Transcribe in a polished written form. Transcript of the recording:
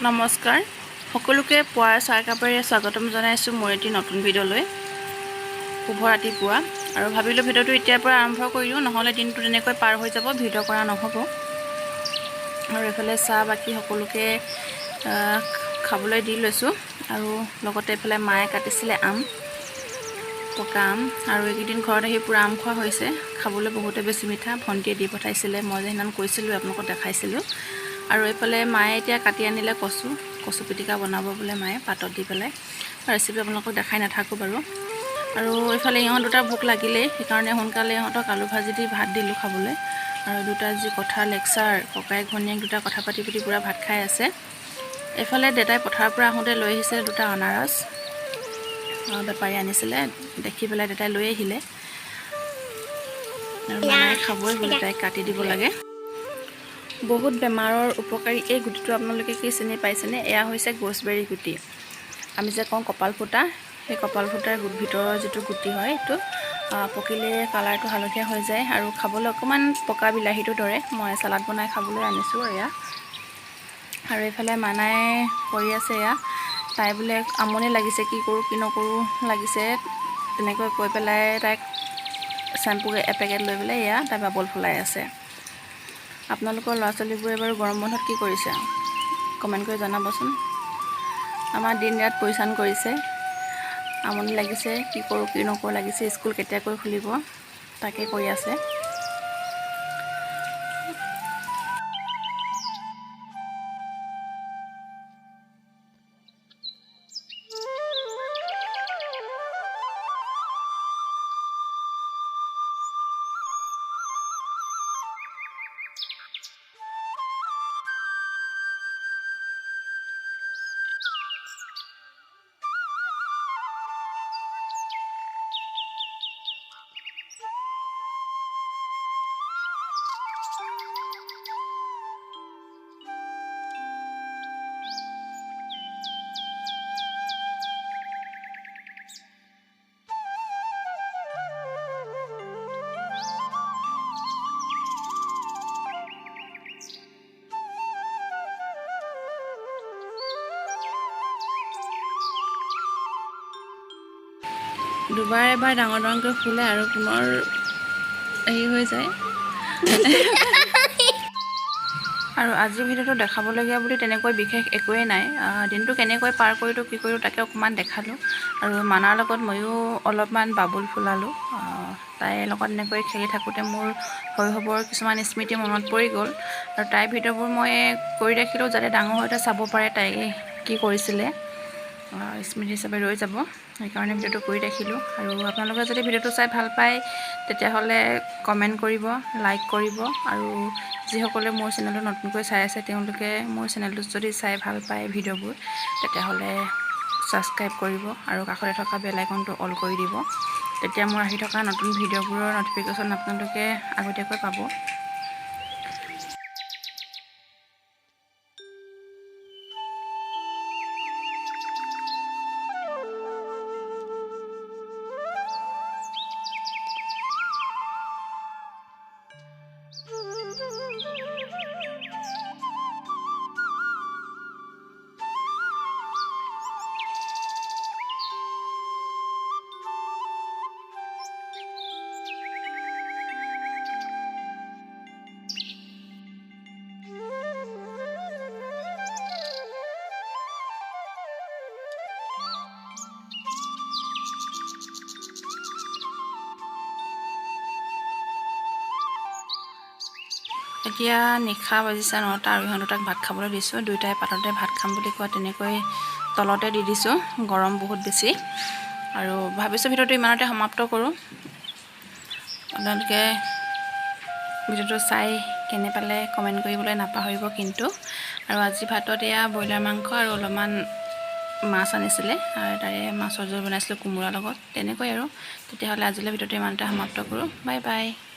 নমস্কাৰ, সকলোকে পুৱাৰ চাহ কাপেৰে স্বাগতম জনাইছোঁ মোৰ এটি নতুন ভিডিঅ'লৈ। শুভ ৰাতিপুৱা। আৰু ভাবিলোঁ ভিডিঅ'টো এতিয়াৰ পৰা আৰম্ভ কৰি দিওঁ, নহ'লে দিনটো তেনেকৈ পাৰ হৈ যাব, ভিডিঅ' কৰা নহ'ব। আৰু এইফালে চাহ বাকী সকলোকে খাবলৈ দি লৈছোঁ। আৰু লগতে এইফালে মায়ে কাটিছিলে আম, পকা আম। আৰু এইকেইদিন ঘৰত আহি পূৰা আম খোৱা হৈছে। খাবলৈ বহুতে বেছি মিঠা। ভণ্টিয়ে দি পঠাইছিলে, মই যে সেইদিনাখন কৈছিলোঁ, আপোনালোকক দেখাইছিলোঁ। আৰু এইফালে মায়ে এতিয়া কাটি আনিলে কচু। কচু পিটিকা বনাব বোলে মায়ে পাতত দি পেলাই। ৰেচিপি আপোনালোকক দেখাই নাথাকোঁ বাৰু। আৰু এইফালে ইহঁত দুটা ভোক লাগিলেই, সেইকাৰণে সোনকালে ইহঁতক আলু ভাজি দি ভাত দিলোঁ খাবলৈ। আৰু দুটা যি কথা লেকচাৰ, ককায়েক ভনীয়েক দুটা কথা পাতি পাতি পূৰা ভাত খাই আছে। এইফালে দেউতাই পথাৰৰ পৰা আহোঁতে লৈ আহিছে দুটা আনাৰস। বেপাৰী আনিছিলে, দেখি পেলাই দেউতাই লৈ আহিলে। আৰু মায়ে খাবই বোলে, তাইক কাটি দিব লাগে। বহুত বেমাৰৰ উপকাৰী এই গুটিটো আপোনালোকে কি চিনি পাইছেনে? এয়া হৈছে গছবেৰী গুটি। আমি যে কওঁ কপাল ফুটা, সেই কপাল ফুটাৰ ভিতৰৰ যিটো গুটি হয়, সেইটো পকিলে কালাৰটো হালধীয়া হৈ যায় আৰু খাবলৈ অকণমান পকা বিলাহীটোৰ দৰে। মই চালাড বনাই খাবলৈ আনিছোঁ এয়া। আৰু এইফালে মানাই কৰি আছে এয়া। তাই বোলে আমনি লাগিছে, কি কৰোঁ কি নকৰোঁ লাগিছে, তেনেকৈ কৈ পেলাই তাইক চেম্পু এপেকেট লৈ পেলাই এয়া তাই বাবল ফুলাই আছে। আপোনালোকৰ ল'ৰা ছোৱালীবোৰে বাৰু গৰম বন্ধত কি কৰিছে, কমেণ্ট কৰি জনাবচোন। আমাৰ দিন ৰাত পৰিচান কৰিছে, আমনি লাগিছে, কি কৰোঁ কি নকৰোঁ লাগিছে, স্কুল কেতিয়াকৈ খুলিব তাকে কৰি আছে। দুবাৰ এবাৰ ডাঙৰ ডাঙৰকৈ ফুলে আৰু পুনৰ হেৰি হৈ যায়। আৰু আজিৰ ভিডিঅ'টো দেখাবলগীয়া বুলি তেনেকৈ বিশেষ একোৱেই নাই। দিনটো কেনেকৈ পাৰ কৰিলোঁ, কি কৰিলোঁ, তাকে অকণমান দেখালোঁ। আৰু মানাৰ লগত ময়ো অলপমান বাবুল ফুলালোঁ। তাইৰ লগত এনেকৈ খেলি থাকোঁতে মোৰ শৈশৱৰ কিছুমান স্মৃতি মনত পৰি গ'ল। আৰু তাইৰ ভিডিঅ'বোৰ মই কৰি ৰাখিলোঁ, যাতে ডাঙৰ হৈ চাব পাৰে তাই কি কৰিছিলে, স্মৃতি হিচাপে ৰৈ যাব, সেইকাৰণে ভিডিঅ'টো কৰি ৰাখিলোঁ। আৰু আপোনালোকে যদি ভিডিঅ'টো চাই ভাল পায়, তেতিয়াহ'লে কমেণ্ট কৰিব, লাইক কৰিব। আৰু যিসকলে মোৰ চেনেলটো নতুনকৈ চাই আছে, তেওঁলোকে মোৰ চেনেলটো যদি চাই ভাল পায় ভিডিঅ'বোৰ, তেতিয়াহ'লে ছাবস্ক্ৰাইব কৰিব আৰু কাষতে থকা বেল আইকনটো অল কৰি দিব। তেতিয়া মোৰ আহি থকা নতুন ভিডিঅ'বোৰৰ ন'টিফিকেশ্যন আপোনালোকে আগতীয়াকৈ পাব। এতিয়া নিশা বাজিছে 9টা আৰু ইহঁত দুটাক ভাত খাবলৈ দিছোঁ। দুয়োটাই পাততে ভাত খাম বুলি কোৱা তেনেকৈ তলতে দি দিছোঁ, গৰম বহুত বেছি। আৰু ভাবিছোঁ ভিডিঅ'টো ইমানতে সমাপ্ত কৰোঁ। আপোনালোকে ভিডিঅ'টো চাই কেনে পালে কমেণ্ট কৰিবলৈ নাপাহৰিব কিন্তু। আৰু আজি ভাতত এয়া ব্ৰইলাৰ মাংস আৰু অলপমান মাছ আনিছিলে আৰু তাৰে মাছৰ জোল বনাইছিলোঁ কোমোৰাৰ লগত, তেনেকৈ আৰু। তেতিয়াহ'লে আজিলৈ ভিডিঅ'টো ইমানতে সমাপ্ত কৰোঁ। Bye bye.